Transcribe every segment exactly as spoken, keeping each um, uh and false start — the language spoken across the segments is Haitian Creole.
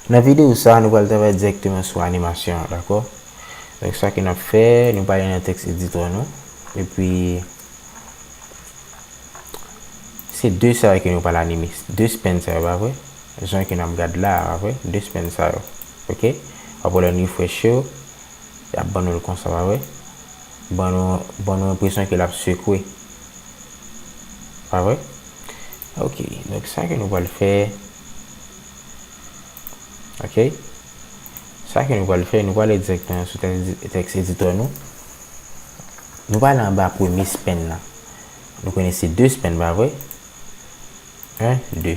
Nan videyo sa a, nou pral travay dirèkteman sou animasyon an, dakò? Donk, sa ke n ap fè, nou pral nan tèks editò nou. Epi, se de sa yo ke nou pral anime. De span sa yo, pa vre? Jan ke n ap gad la a, pa vre? De span sa yo. Oke? W ap wè lè n refresh yo, y ap ban nou l konsa, pa vre? Ban nou, ban nou enpresyon ke l ap sekwe. Pa vre? Oke, donk sa ke nou pral fè, oke? Sa ke nou pral fè, nou pral ale dirèkteman sou tèks, tèks editò nou. Nou pral anba premye span nan. Nou konnen se de span, pa vre? En, de.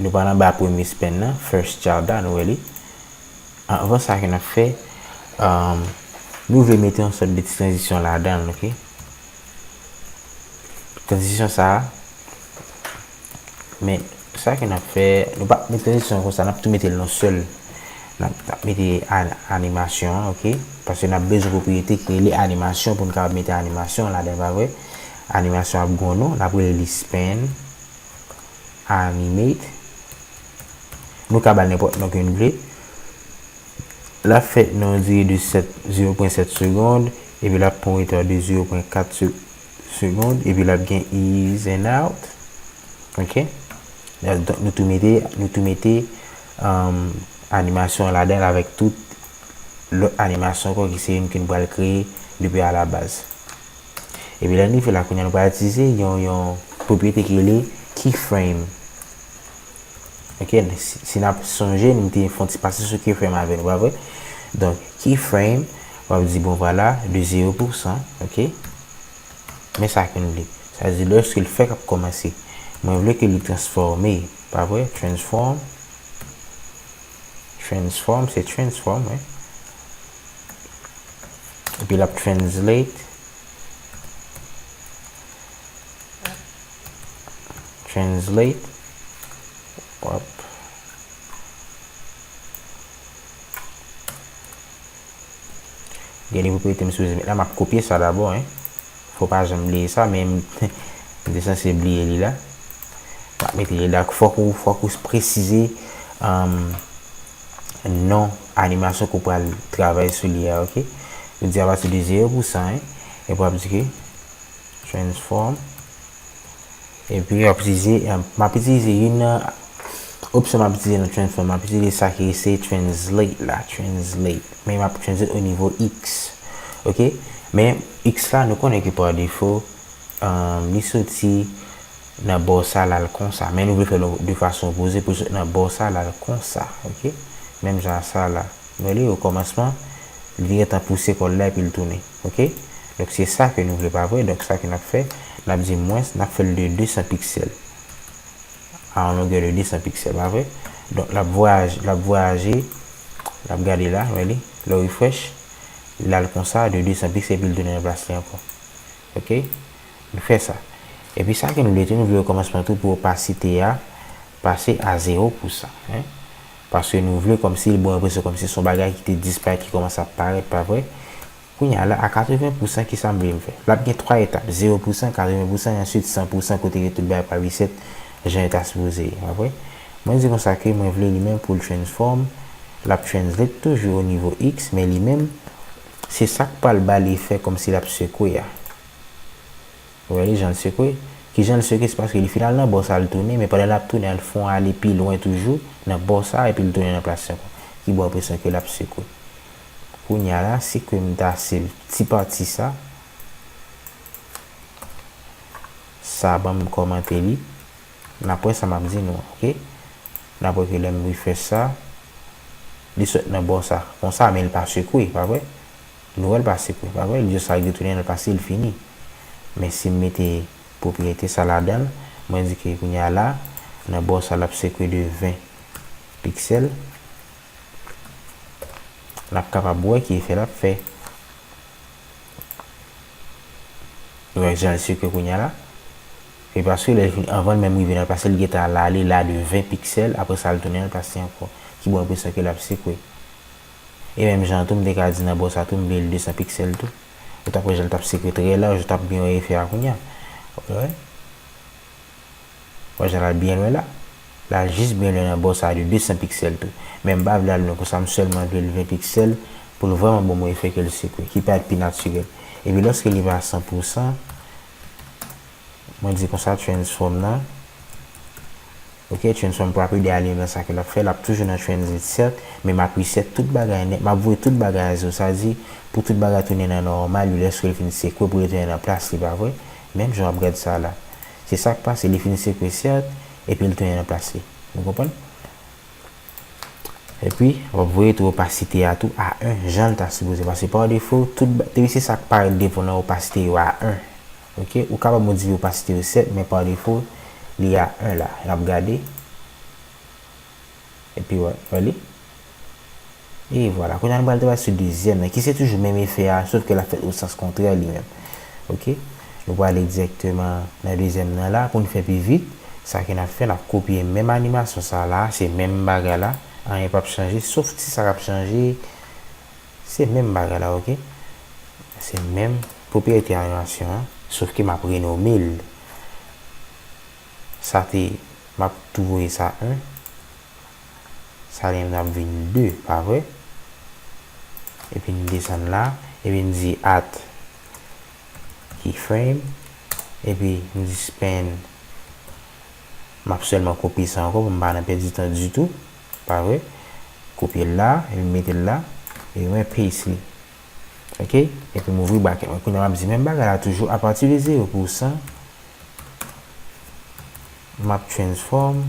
Nou pral anba premye span nan, first child la, nou wè li. Anvan sa ke n ap fè, um, nou vle mete yon sòt de ti tranzisyon ladan l, oke? Tranzisyon sa a, men sa ke n ap fè, nou pa mete tranzisyon konsa, n ap tou mete l nan sèl. N ap, n ap mete an-, animasyon an, oke? Paske n ap bezwen pwopriyete ki rele animasyon pou n kapab mete animasyon ladan, pa vre? Animasyon ap gen yon non, n ap rele li span animate. Nou ka ba l nenpòt non ke n vle. L ap fèt nan yon dire de sèt, zewo pwen sèt segonn, epi l ap pran yon retard de zewo pwen kat se-, segonn, epi l ap gen ease and out. Oke? Donk, nou tou mete, nou tou mete, um, animasyon an ladan l avèk tout lòt animasyon ankò ki se youn ke n pral kreye depi alabaz. Epi lè n rive la, kounye a nou pral itilize yon, yon pwopriyete ki rele keyframe. Oke, si, si n ap sonje, nou te fè yon ti pase sou keyframe avè nou, pa vre? Donk, keyframe, w ap di, bon, vwala, de zewo pou san, oke? Men sa ke n vle. Sa vle di, lòske l fèk ap kòmanse, mwen vle ke li transfòme, pa vre? Transform. Transform, se transform, wi. Epi l ap translate. Translate. Hop. Gen de pwopriyete m sipoze met la, m ap kopye sa dabò, en. Fò pa janm bliye sa, men m te sanse bliye li la. M ap mete li la. Fòk ou, fòk ou presize, um, non animasyon ke w pral travay sou li a, oke? Ou di apati de zewo pou san, en. Epi w ap di ke transform. Epi, m ap itilize, m ap itilize youn nan opsyon m ap itilize nan transform. M ap itilize sa ki se translate la, translate. Men m ap translate o nivo X. Oke? Men X la, nou konnen ke pa defo, um, li soti nan bò sa, l al konsa. Men nou vle fè l de fason opoze pou l sot nan bò sa, l al konsa. Oke? Menm jan sa la. Nou wè li, okòmansman, li gentan pouse kò l la epi l tounen. Oke? Donk, se sa ke nou vle, pa vre? Donk, sa ke n ap fè, n ap di mwens, n ap fè l de de san piksèl. A yon longè de de san piksèl, pa vre? Donk, l ap vwayaje, l ap vwayaje, l ap gade la, wè li, lè w refresh, l al konsa de de san piksèl, epi l tounen nan plas li ankò. Oke? Nou fè sa. Epi sa ke nou vle tou, nou vle okòmansman tou pou opasite a pase a zewo pou san, en. Paske nou vle kòmsi li ba w enpresyon kòmsi se yon bagay ki te disparèt, ki kòmanse ap parèt, pa vre? Kounye a la, a katreven pou san, kisa m vle m fè? L ap gen twa etap, zewo pou san, katreven pou san, e answit san pou san, kote ke tout bagay pral reset jan yo ta sipoze ye, pa vre? Mwen di konsa ke mwen vle li menm pou l transform, l ap translate toujou o nivo X, men li menm, se sa k pral ba l efè kòmsi l ap sekwe a. Ou wè li jan l sekwe? Kijan l sekwe? Se paske li fin al nan bò sa, l tounen, men pandan l ap tounen, l fè yon ale pi lwen toujou nan bò sa, epi l tounen nan plas li ankò. Ki ba w enpresyon ke l ap sekwe. Kounye a la, si ke m ta save ti pati sa, sa ban m kòmante li. N ap wè sa m ap di nou an, oke? N ap wè ke lè m refresh sa, li sot nan bò sa, konsa, men l pa sekwe, pa vre? Nou wè l pa sekwe, pa vre? Li jis al retounen nan plas li, l fini. Men si m mete pwopriyete sa ladan l, mwen di ke kounye a la, nan bò sa, l ap sekwe de ven piksèl. N ap kapab wè ki efè l ap fè. Ou wè jan l sekwe kounye a la? E paske lè l fin, anvan l menm rive nan plas li, l gentan al ale la de ven piksèl, apre sa l tounen nan plas li ankò, ki ba w enpresyon ke l ap sekwe. E menm jan tou, m te ka di nan bò sa tou, m vle l de san piksèl tou. Ou t ap wè jan l t ap sekwe trè laj, ou t ap byen wè efè a kounye a. Ou wè? Wè jan l al byen lwen la. la jis byen lwen nan bò sa de de san piksèl tou. Men m pa vle al lwen konsa, m sèlman vle l ven piksèl pou l vrèman ban mwen efè ke l sekwe, ki parèt pi natirèl. Epi lòske li pa san pou san, mwen di konsa transform nan. Ok, transform pou ap ede a li nan sa ke l ap fè, l ap toujou nan translate sèt, men m ap reset tout bagay nèt, m ap voye tout bagay a zewo, sa di pou tout bagay tounen nan nòmal li lòske l fin sekwe pou li tounen nan plas li, pa vre? Menm jan w ap gad sa la. Se sa k pase, li fin sekwe sèt, epi l tounen nan plas li. Nou konprann? Epi, w ap voye tou opasite a tou a en, jan l ta sipoze. Paske pa defo, tout ba-, depi se sa k parèt devan nan opasite yo a en. Ok, ou kapab modifiye opasite yo sèt, men pa defo, li a en la. N ap gade. Epi, wè, wè li. E vwala. Kounye a, nou pral travay sou dezyèm nan, ki se toujou menm efè a, sof ke l ap fèt o sans kontrè li menm. Ok? Nou prale dirèkteman nan dezyèm nan la, pou n fè pi vit. Sa ke n ap fè, n ap kopye menm animasyon sa la, se menm bagay la, anyen p ap chanje, sof ti sa k ap chanje, se menm bagay la, ok? Se menm pwopriyete animasyon an, sof ke m ap renome l. Sa te, m ap tou voye sa en. Sa li menm ap vin de, pa vre? Epi n desann la, epi n di at keyframe, epi n di span, m ap sèlman kopye sa ankò pou m pa nan pèdi tan ditou, pa vre? Kopye l la, epi m mete l la, epi mwen paste li. Ok? Epi m ouvri bracket mwen. Kounye a m ap di menm bagay la toujou, apati de zewo pou san, m ap transform,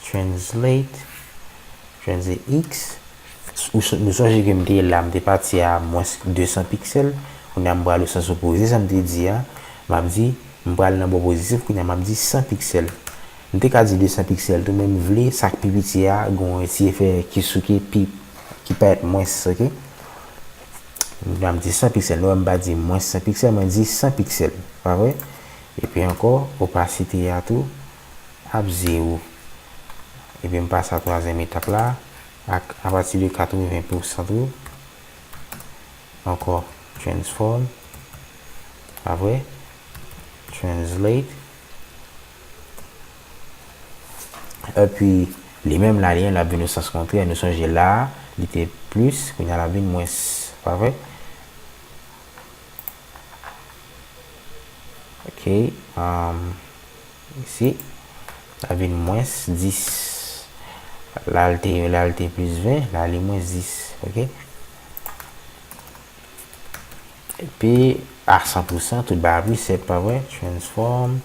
translate, translate x. Ou so-, nou sonje ke m te la, m te pati a mwens de san piksèl. Kounye a m pral o sans opoze, sa m te di a, m ap di, m pral nan bò pozitif, kounye a m ap di san piksèl. M te ka di de san piksèl tou, men m vle sa k pi piti a, gen yon ti efè ki souke pi, ki parèt mwens, ok? M di san piksèl, non, m pa di mwens san piksèl, mwen di san piksèl, pa vre? Epi ankò, opasite a tou ap zewo. Epi m pase a twazyèm etap la, ak apati de katreven pou san tou, ankò, transform, pa vre? Translate. Epi, li menm la, li, l ap vin nan sans kontrè. Nou sonje la, li te plis, kounye a l ap vin mwens. Pa vre? Ok. Um, isi, l ap vin mwens dis. La, l te, la, l te plis ven, la, li mwens dis. Ok. Epi, a san pou san, tout bagay ap reset, pa vre? Transform,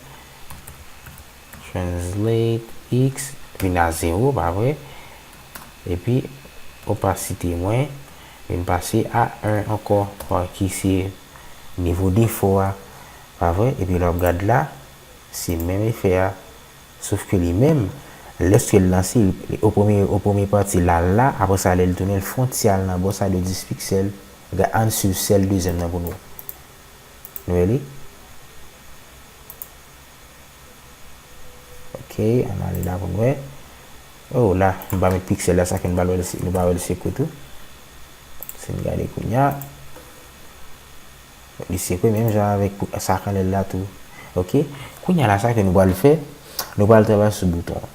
translate x, vin a zewo, pa vre? Epi, opasite mwen vin pase a en ankò, pa, ki se nivo defo a, pa vre? Epi, lè w ap gad la, se menm efè a. Sof ke li menm, lèske l lanse, li, o premye, o premye pati, l al la, apre sa, lè l tounen, l fè yon ti al nan bò sa de dis piksèl. Gad, ann swiv sèl dezyèm nan pou nou. Nou wè li? Ok, ann ale la pou nou wè. Oh, la, nou pa met piksèl la, sa ke nou pa wè l, nou pa wè l sekwe tou. Si n gade kounye a. Li sekwe menm jan avèk pou, sa k anlè l la tou. Ok? Kounye a la, sa ke nou pral fè, nou pral travay sou bouton an.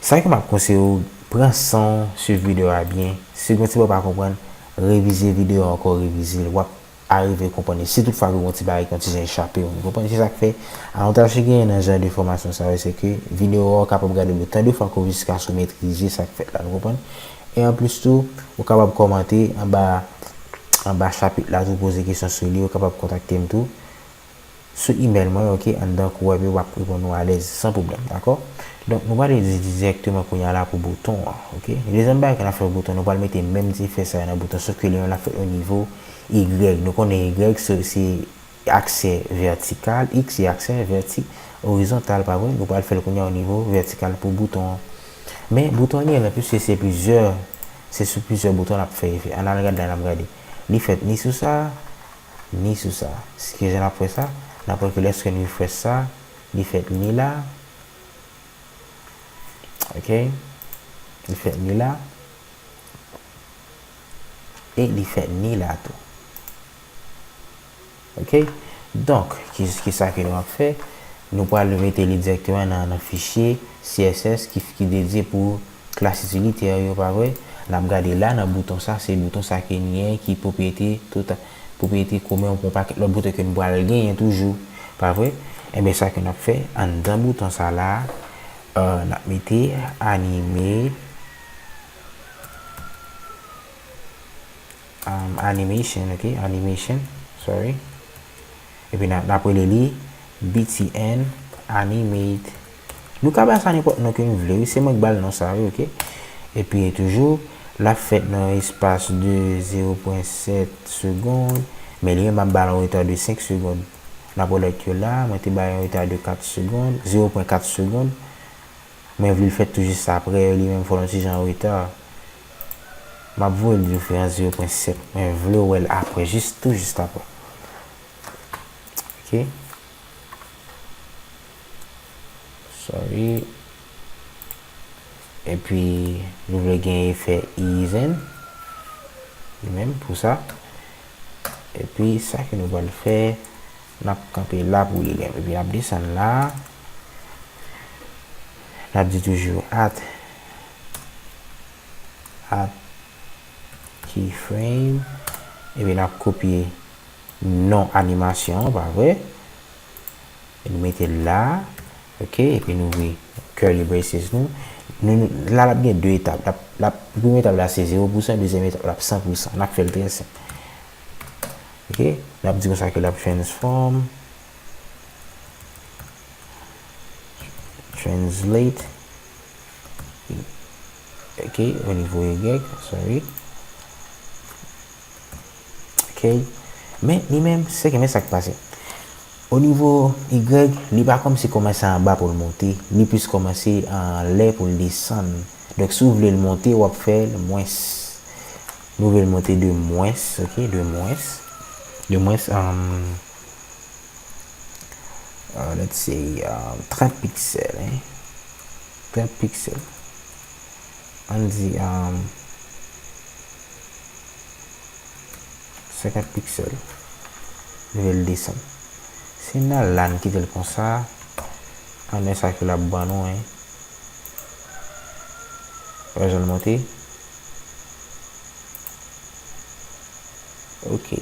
Sa ke m ap konseye w, pran san w, swiv videyo a byen. Si gen yon ti bò w pa konprann, revize videyo a ankò, revize l. W ap arive konprann li. Si toutfwa gen yon ti bagay ki yon ti jan echape w, nou konprann? Se sa k fè, avantaj ki genyen nan jan de fòmasyon sa yo, se ke videyo a w kapab gade l otan de fwa ke w jiskaske w metrize sa k fèt la, nou konprann? E anplis tou, ou kapab kòmante anba, anba chapit la tou, poze kesyon sou li, ou kapab kontakte m tou sou email mwen, ok, anndan kou w ap reponn ou alèz, san pwoblèm, dakò? Donk, nou pral di dirèkteman kounye a la pou bouton an, ok? Dezyèm bagay ke n ap fè pou bouton, nou pral mete menm ti efè sa yo nan bouton, sof ke li menm l ap fèt o nivo Y. Nou konnen Y, se, se aksè vètikal, X se aksè vèti-, orizontal, pa vre? Nou pral fè l kounye a o nivo vètikal pou bouton an. Men bouton an li menm, piske se plizyè, se sou plizyè bouton l ap fè efè. Ann al gad la, n ap gade. Li fèt ni sou sa, ni sou sa. Ki jan n ap fè sa? N ap wè ke lèske n refresh sa, li fèt ni la. Ok? Li fèt ni la. E li fèt ni la tou. Ok? Donk, ki, ki sa ke nou ap fè? Nou pral mete li dirèkteman nan, nan fichye C S S ki, ki dedye pou klas itilitè yo, pa vre? N ap gade la nan bouton sa, se bouton sa ke n gen ki pwopriyete, tout pwopriyete komen pou yon pakèt lòt bouton ke n pral genyen toujou, pa vre? Enben, sa ke n ap fè, anndan bouton sa la, euh, n ap mete anime, um, animation, ok, animation, sorry. Epi n ap, n ap rele li B T N Animate. Nou ka ba sa nenpòt non ke n vle, wi, se mwen k ba l non sa, wi, ok. Epi toujou, l ap fèt nan espas de zewo pwen sèt segonn, men li menm m ap ba l yon reta de senk segonn. N ap wè lòt yo la, mwen te ba yo yon reta de kat segonn, zewo pwen kat segonn. Mwen vle l fèt tou jis apre, li menm fè l yon ti jan an reta. M ap voye l diferan zewo pwen sèt. Mwen vle wè l apre, jis tou jis apre. Ok. Sorry. Epi, nou vle gen efè easing. Li menm pou sa. Epi, sa ke nou pral fè, n ap kanpe la pou li menm. Epi, n ap desann la. N ap di toujou add, add keyframe. Epi, n ap kopye non animasyon an, pa vre? E nou mete l la, ok, epi nou ouvri curly braces nou. Nou, nou, la, l ap gen de etap. L ap, l ap, premye etap la, se zewo pou san, dezyèm etap la, san pou san. N ap fè l trè senp. Ok, n ap di konsa ke l ap transform, translate, ok, o nivo Y, sorry. Ok, men li menm, se ke men sa k pase. O nivo Y, li pa kòmsi kòmanse anba pou l monte, li plis kòmanse anlè pou l desann. Donk, si w vle l monte, w ap fè l mwens. Nou vle l monte de mwens, ok, de mwens. De mwens, um, uh, let's say, um, trant piksèl, hein. Trant piksèl. Ann di, um, senkant piksèl. Nou vle l desann. Si n al la, n kite l konsa, ann wè sa ke l ap ban nou, hein. Wè jan l monte. Ok.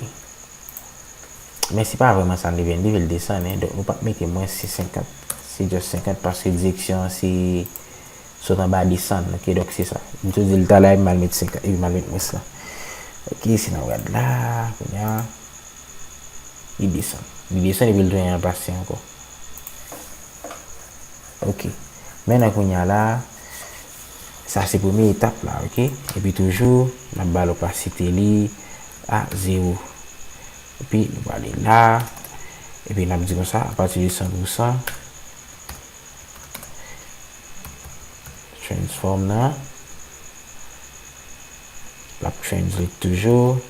Men se pa vrèman sa n te vle, n te vle l desann, hein. Donk, nou p ap mete mwens, se senkant. Se just senkant paske direksyon an se sot anba desann. Ok, donk se sa. M te di l talè, m al met senkant, epi m al met mwens la. Ok, si n ap gad la, kounye a, li desann. Li desann epi l tounen anpase ankò. Ok. Mentnan kounye a la, sa se premye etap la, ok? Epi toujou, n ap ba l opasite li a zewo. Epi nou prale la, epi n ap di konsa, apati de san pou san, transform nan, l ap translate toujou.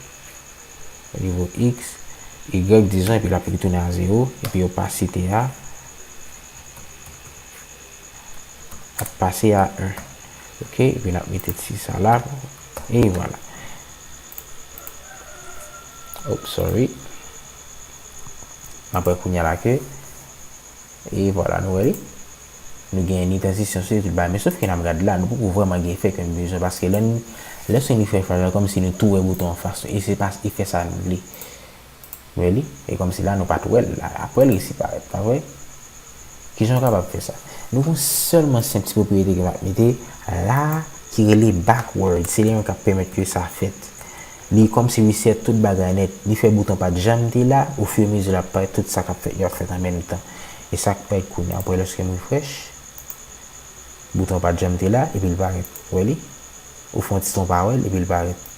O nivo X, Y, dizon, epi l ap retounen a zewo, epi opasite a ap pase a en. Ok, epi n ap mete ti sa la, e vwala. Oh, sorry. N ap wè kounye a la ke E vwala, nou wè li. Nou gen ni tranzisyon sou li, tout bagay. Men sof ke n ap gad la, nou poko vrèman gen efè ke n bezwen, paske lè n, lè Sony fè efè la, kòmsi nou tou wè bouton an fas nou, e se pa efè sa nou vle. Nou wè li? E kòmsi la, nou pa t wè l la. Apre, l resi parèt, pa vre? Kijan w kapab fè sa? Nou gon sèlman senp ti pwopriyete ke m ap mete la, ki rele backward. Se li menm k ap pèmèt ke sa fèt. Li kòmsi reset tout bagay nèt. Li fè bouton pa t janm te la, ofiramezi l ap parèt, tout sa k ap fèt yo ap fèt an menm tan. E sa k parèt kounye a, apre lòske m refresh, bouton pa t janm te la, epi l parèt. Ou wè li? Ou fè yon ti tan w pa wè l, epi l parèt.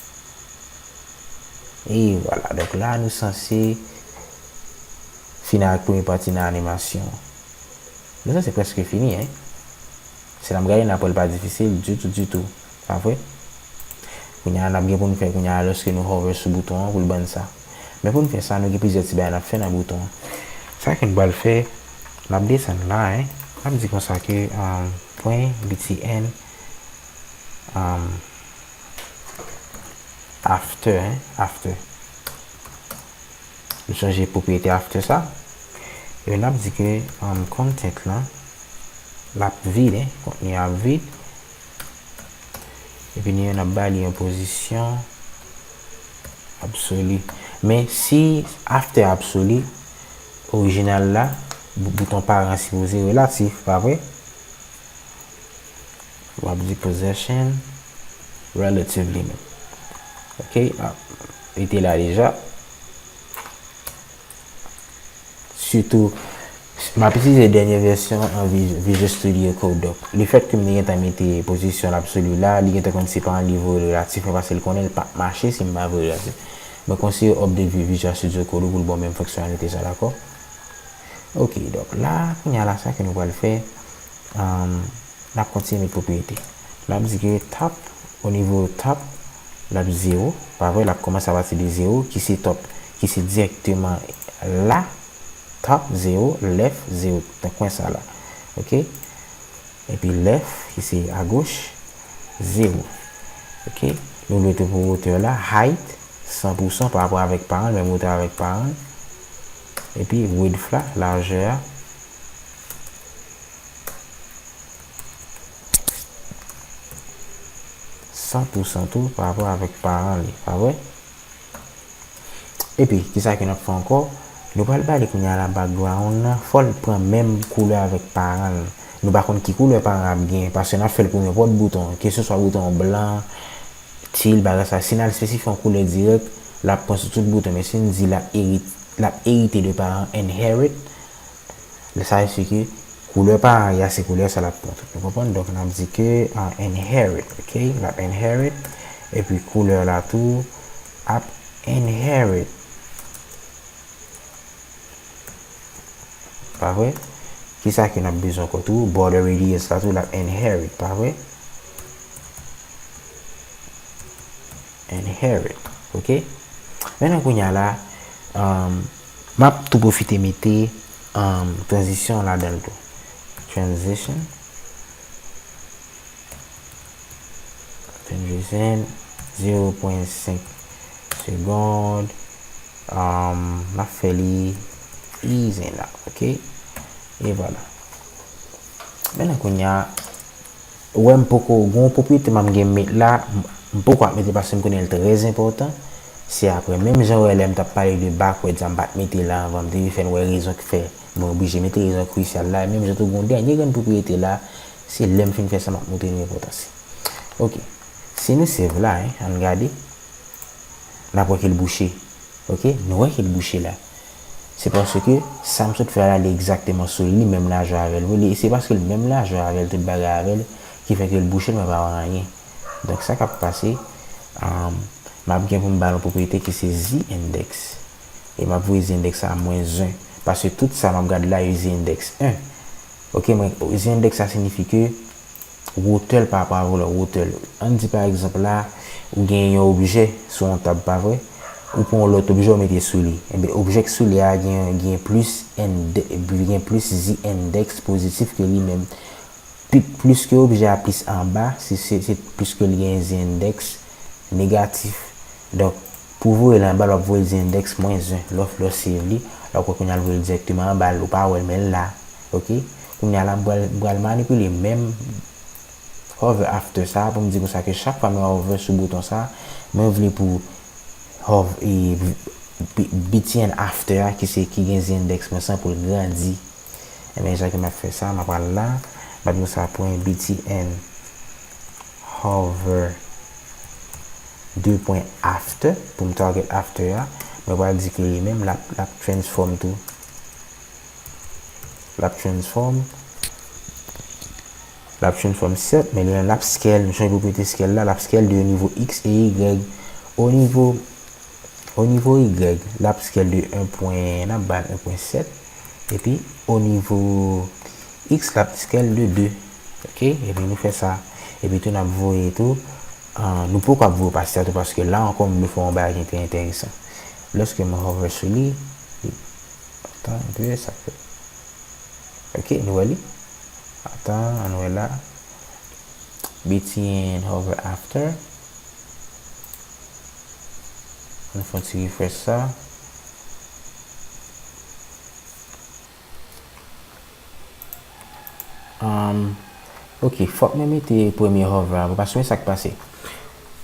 E vwala. Donk la, nou sanse fin avèk premye pati nan animasyon an. Nou sanse prèske fini, en. Si n ap gade, n ap wè l pa difisil ditou, ditou. Pa vre? Kounye a, n ap gen pou n fè, kounye a, lòske nou hover sou bouton an pou l ban n sa. Men pou n fè sa, nou gen plizyè ti bagay n ap fè nan bouton an. Sa ke n pral fè, n ap desann la, en. N ap di konsa ke, um, pwen B T N, um, after, en, after. Nou chanje pwopriyete after sa. Ebyen, n ap di ke um, content lan, l ap vid, hein, kontni a ap vid. Epi nou, n ap ba li yon pozisyon absoli. Men si after absoli, orijinal la, bou- bouton paran sipoze relatif, pa vre? W ap di possession relatively menm. Ok, ah, li te la deja. Sitou, m ap itilize dènye vèsyon an Vi- Visual Studio Code. Donk, lefèt ke m te gentan mete pozisyon l absoli la, li gentan konn se pa yon nivo relatif, men paske l konnen l p ap mache si m pa voye relatif. Mwen konseye w update Vi- Visual Studio Code ou pou l ba w menm fonksyonalite sa, dakò? Ok, donk la, kounye a la, sa ke nou pral fè, um, n ap kontinye met pwopriyete. N ap di ke top, o nivo top, l ap zewo, pa vre, l ap kòmanse apati de zewo, ki se top, ki se dirèkteman la, top, zewo, left, zewo, nan kwen sa la. Ok? Epi left, ki se agoch, zewo. Ok? Nou dwe tou pou wotè la, height, san pou san pa rapò avèk paran l, menm wotè avèk paran l. Epi width la, lajè a, san pou san tou pa rapò avèk paran li, pa vre? Epi, kisa ke n ap fè ankò? Nou pral ba li kounye a la background nan, fò l pran menm koulè avèk paran l. Nou pa konn ki koulè paran ap gen, paske n ap fè l pou nenpòt bouton, keseswa bouton blan, teal, bagay sa. Si n al espesifye yon koulè dirèk, l ap pran sou tout bouton, men si n di l ap erit- l ap erite de paran, inherit, sa vle di ke koulè paran li a se koulè sa l ap pran tou. Nou konprann? Donk, n ap di ke, ah, inherit, ok? L ap inherit. Epi koulè la tou ap inherit. Pa vre? Kisa ke n ap bezwen ankò tou? Border radius la tou l ap inherit, pa vre? Inherit. Ok? Mennan kounye a la, um, m ap tou pwofite mete um, tranzisyon ladan l tou. Transition. Transition, zewo pwen senk segond. Um, m ap fè li easy la, ok? E vwala. Mennan kounye a, ou wè m poko, gen yon pwopriyete m ap gen met la, m- m poko ap mete paske m konnen l trè enpòtan. Se apre, menm jan w wè lè m t ap pale de backwards la, m pa t mete la anvan, m te vle fè n wè rezon ki fè mwen oblije mete rezon krisyal la. E menm jan tou gen yon dènye grenn pwopriyete la, se lè m fin fè sa m ap montre nou enpòtans li. Ok. Si nou save la, hein, ann gade. N ap wè ke l bouche. Ok? Nou wè ke l bouche la. Se paske sa m sot fè a la, li egzakteman sou li, li menm lajè avè l vre. Li, se paske l menm lajè avè l, tout bagay avè l, ki fè ke l bouche l, mwen pa wè anyen. Donk, sa k ap pase, um, m ap gen pou m ba l yon pwopriyete ki se z-index. E m ap voye z-index a mwens en. Paske tout sa m ap gade la, yo z-index en. Ok, mwen, z-index sa siyifi ke wotè l pa rapò avèk lòt wotè l. Ann di pa egzanp la, ou gen yon objè sou yon tab, pa vre? Ou pran yon lòt objè, ou mete sou li. Enben, objè k sou li a gen, gen plis ende- gen plis z-index pozitif ke li menm. Pi, plis ke objè a plis anba, se, se, se plis ke li gen z-index negatif. Donk, pou voye l anba l, w ap voye l z-index mwens en. Lè w, lè w save li, lè w kwè kounye a l voye l dirèkteman anba l, ou pa wè l, men l la. Ok? Kounye a la, m pral, m pral manipile menm hover after sa pou m di konsa ke chak fwa mwen hover sou bouton sa, mwen vle pou hover, e, btn after a, ki se, ki gen z-index mwens en, pou l grandi. Enben, jan ke m ap fè sa, m ap al la, m ap di konsa pwen btn hover de pwen after, pou m target after a, mwen pral di ke li menm l ap, l ap transform tou. L ap transform. L ap transform, sèt, men li menm l ap scale, nou chanje pwopriyete scale la, l ap scale de nivo x e y. O nivo, o nivo y, l ap scale de en pwen, n ap ba l en pwen sèt. Epi, o nivo x, l ap scale de de. Ok? Epi nou fè sa. Epi tou, n ap voye tou. Ah, nou poko ap voye pase a tou, paske la ankò, m vle fè yon bagay ki trè enteresan. Lòske m hover sou li, li, atan, enpe, sa fè. Ok, nou wè li? Atan, ann wè la. Btn hover after. Ann fè yon ti refresh sa. Um, ok, fòk mwen mete premye hover a, paske men sa k pase.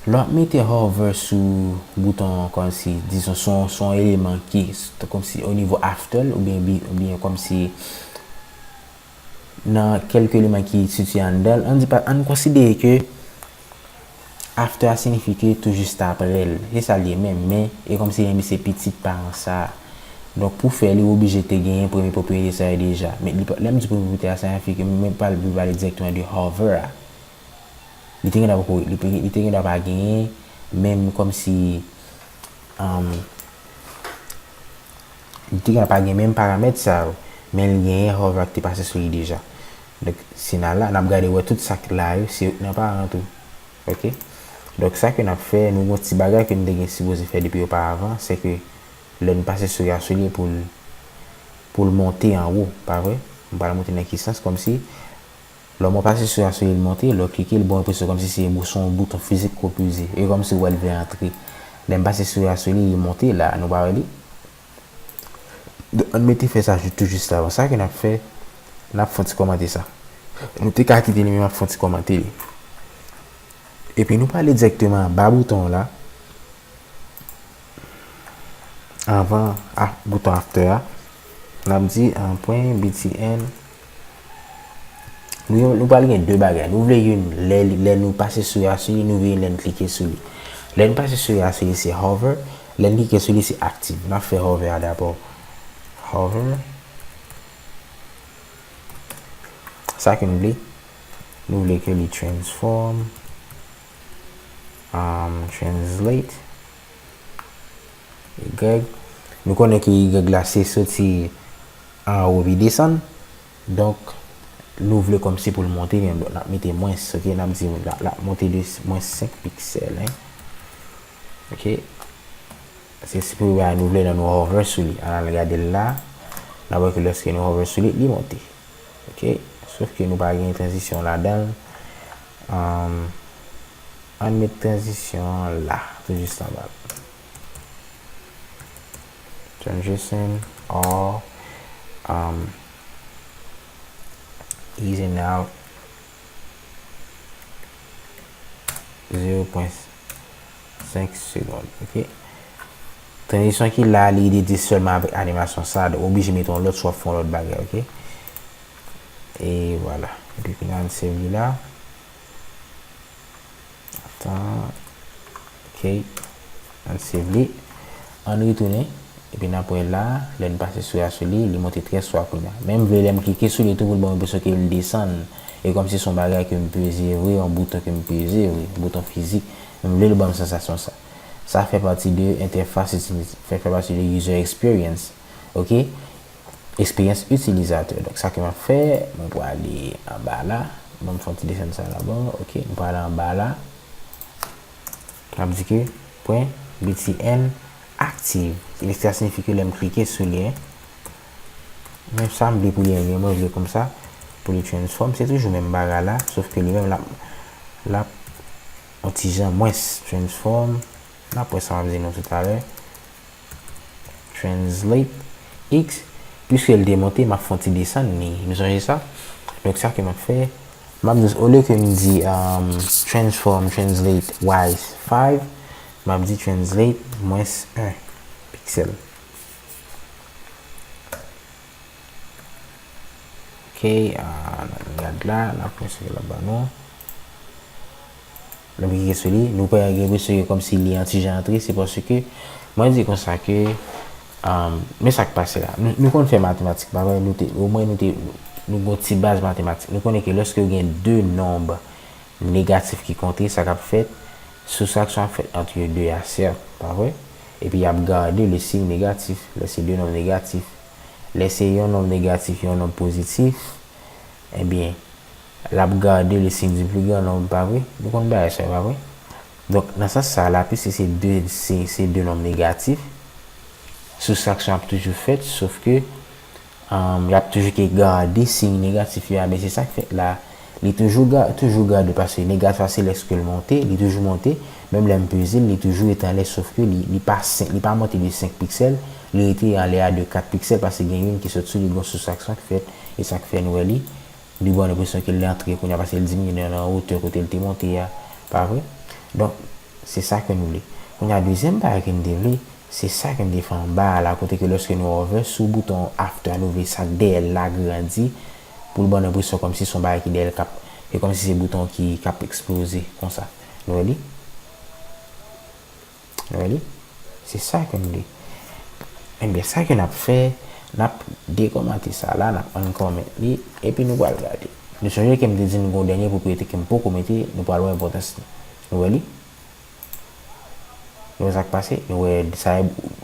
Lè w ap mete hover sou bouton an, kòmsi, dizon, se yon, se yon eleman ki, kòmsi o nivo after l, oubyen, bi- oubyen kòmsi nan kèlke eleman ki sitiye anndan l, ann di pa, ann konsidere ke after a siyifi ke tou jis apre l. Se sa l ye menm, men e kòmsi li se pitit paran sa a. Donk, pou fè li, ou oblije te genyen premye pwopriyete sa yo deja. Men li pa- lè m di premye pwopriyete a, sa siyifi ke mwen pa al pale dirèkteman de hover a. Li te gen dwa poko- li, li te gen dwa pa genyen menm kòmsi, um, li te gen dwa pa gen menm paramèt sa yo, men li genyen hover a ki te pase sou li deja. Donk, si n al la, n ap gade wè tout sa k la yo, se yo k nan paran tou. Ok? Donk, sa ke n ap fè, nou gen yon ti bagay ke n te gen sipoze fè depi oparavan, se ke lè n pase sou li a sou li pou l, pou l monte anwo, pa vre? M pral montre nan ki sans, kòmsi, lè mwen pase sou li a sou li, li monte, lè w klike, li ba w enpresyon kòmsi se bou- se yon bouton fizik ke w peze. E kòmsi w wè l vle antre. Lè m pase sou li a sou li, li monte la, nou pa wè li? Donk, ann mete fè sa jou- tou jis avan. Sa ke n ap fè, n ap fè yon ti kòmante sa. Nou te ka kite li, men m ap fè yon ti kòmante li. Epi nou prale dirèkteman anba bouton an la. Anvan a- bouton after a, n ap di, ah, pwen B T N. Nou, nou pral gen de bagay. Nou vle youn lè, lè nou pase sou li a sou li, nou vle youn lè n klike sou li. Lè n pase sou li a sou li, se hover. Lè n klike sou li, se active. N ap fè hover a dabò. Hover. Sa ke n vle. Nou vle ke li transform, um, translate. Y. Nou konnen ke Y la se soti anwo epi desann. Donk, nou vle kòmsi pou l monte, men donk, n ap mete mwens, ok? N ap di l ap, l ap monte de s- mwens senk piksèl, en. Ok? Se si pou bagay nou vle la, nou hover sou li. Ann al gade l la. N ap wè ke lòske nou hover sou li, li monte. Ok? Sof ke nou pa gen tranzisyon ladan l. Um, ann met tranzisyon an la, tou jis anba l. Transition or, um, ease in out, zero pwen senk segonn, ok? Tranzisyon ki la, li dedye sèlman avèk animasyon sa, donk oblije mete yon lòt, swa fè yon lòt bagay, ok? E vwala. Epi kounye a, n save li la. Tan. Ok. Ann save li. Ann retounen. Epi n ap wè la, lè n pase sou a sou li, li monte trè swa kounye a. Men m vle lè m klike sou li tou pou l ban m enpresyon ke l desann. E kòmsi se yon bagay ke m peze vre, yon bouton ke m peze vre, bouton fizik. Men m vle l ban m sansasyon sa. Sa fè pati de entèfas itiliz-, fè, fè pati de user experience. Ok? Eksperyans itilizatè. Donk, sa ke m ap fè, mwen prale anba la. Bon, m fè yon ti desann sa la, bon, ok, m prale anba la. M ap di ke pwen B T N aktive. Sa siyifi ke lè m klike sou li, en, menm sa m vle pou li, en, mwen vle konsa, pou li transform, se toujou menm bagay la, sof ke li menm, l ap, l ap yon ti jan mwens transform. N ap wè sa m ap di nou toutalè. Translate X, piske l te monte, m ap fè yon ti desann li. Nou sonje sa? Donk, sa ke m ap fè, m ap di, olye ke m di, um, transform, translate, Y five, m ap di translate mwens en piksèl. Ok, ah, n ap gad la, n ap wè sa ke l ap ban nou. Lè m klike sou li, nou pa gen enpresyon ke kòmsi li an ti jan antre, se paske, mwen di konsa ke, um, men sa k pase la. Nou, nou konn fè matematik, pa vre? Nou te, omwen nou te, nou gen yon ti baz matematik. Nou konnen ke lòske w gen de nonb negatif ki kontre, sa k ap fèt, soustraksyon ap fèt ant yo de a, sèt, pa vre? Epi y ap gade le siy negatif, lè se de nonb negatif. Lè se yon nonb negatif, yon nonb pozitif, ebyen, l ap gade le signe du plus grand nombre, pa vre? Nou konn bagay sa yo, pa vre? Donk, nan sans sa la, piske se de, se, se de nonb negatif, soustraksyon ap toujou fèt, sof ke, um, y ap toujou ke gade siy negatif yo a, men se sa k fèt la. Li toujou ga-, toujou gade, paske negatif la, se lèske l monte, li toujou monte, menm lè m peze l, li toujou rete anlè, sof ke li, li pa senk, li pa monte de senk piksèl, li rete anlè a de kat piksèl, paske gen youn ki sot sou li, gon soustraksyon k fèt, e sa k fè n wè li Li ba w enpresyon ke l antre kounye a paske l diminye nan, nan wotè kote l te monte a, pa vre? Donk, se sa ke n vle. Kounye a, dezyèm bagay ke n te vle, se sa ke n te fè anba a la, kote ke lòske nou hover sou bouton after a, nou vle sa k dèyè l la grandi, pou l ba w enpresyon kòmsi se yon bagay ki dèyè l k ap, se kòmsi se bouton ki, k ap eksploze, konsa. Nou wè li? Nou wè li? Se sa ke m vle. Ebyen, sa ke n ap fè, n ap dekòmante sa la, n ap uncomment li, epi nou pral gade. Nou sonje ke m te di nou gen yon dènye pwopriyete ke m poko mete, nou pral wè enpòtans li. Nou wè li? Nou wè sa k pase? Nou wè sa,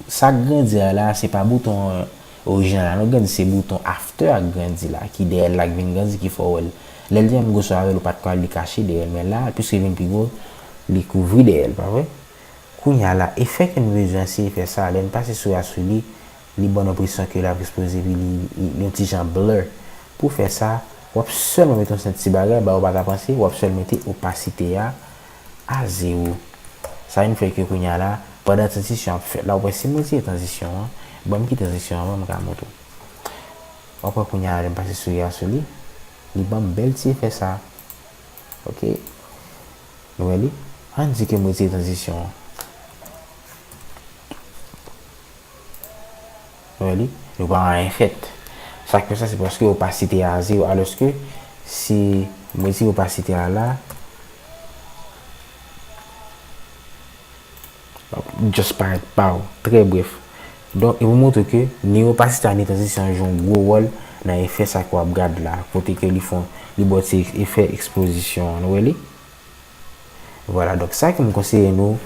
sa k grandi a la, se pa bouton orijinal la, non, grandi, se bouton after a k grandi la, ki dèyè l la k vin grandi, ki fè w wè l. Lè l te menm gwo sou avè l, ou pa t kwè li kache dèyè l, men la, piske l vin pi gwo, li kouvri dèyè l, pa vre? Kounye a la, efè ke n bezwen, se efè sa, lè n pase sou a sou li, li ban n enpresyon ke l ap eksploze, epi li, li, li yon ti jan blur. Pou fè sa, w ap sèlman mete yon sèl ti bagay, ba ou pa ta panse, w ap sèl mete opasite a a zewo. Sa vin fè ke kounye a la, pandan tranzisyon ap fèt la, ou wè si m retire tranzisyon an, ban m kite tranzisyon an, ban m ka montre w. W ap wè kounye a la, lè m pase sou a sou li, li ban m bèl ti efè sa. Ok? Nou wè li? Ann di ke m retire tranzisyon an. Nou wè li? Nou pa anyen fèt. Sa k fè sa, se paske opasite a zewo. Alòske, si m retire opasite a la, l ap just parèt pa w. Trè brèf. Donk, e pou montre ke ni opasite a ni tranzisyon an jwe yon gwo wòl nan efè sa ke w ap gad la. Kote ke li fè, li ba w ti efè eksplozisyon an. Nou wè li? Vwala, donk sa ke m konseye nou,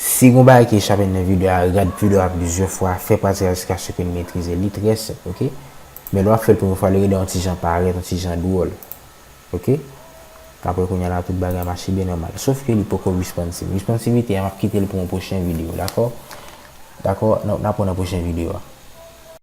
si gon bagay ki echape nan videyo a, regad videyo a plizyè fwa, fè pratik la jiskaske n metrize li, trè senp, ok? Men lè w ap fè l premye fwa, li gen yon ti jan parèt, yon ti jan dwòl, ok? Apre kounye a la, tout bagay mache byen nòmal. Sof ke li poko responsive. Responsivite a, m ap kite l pou yon pwochen videyo, dakò? Dakò? N a, n a pran nan pwochen videyo a.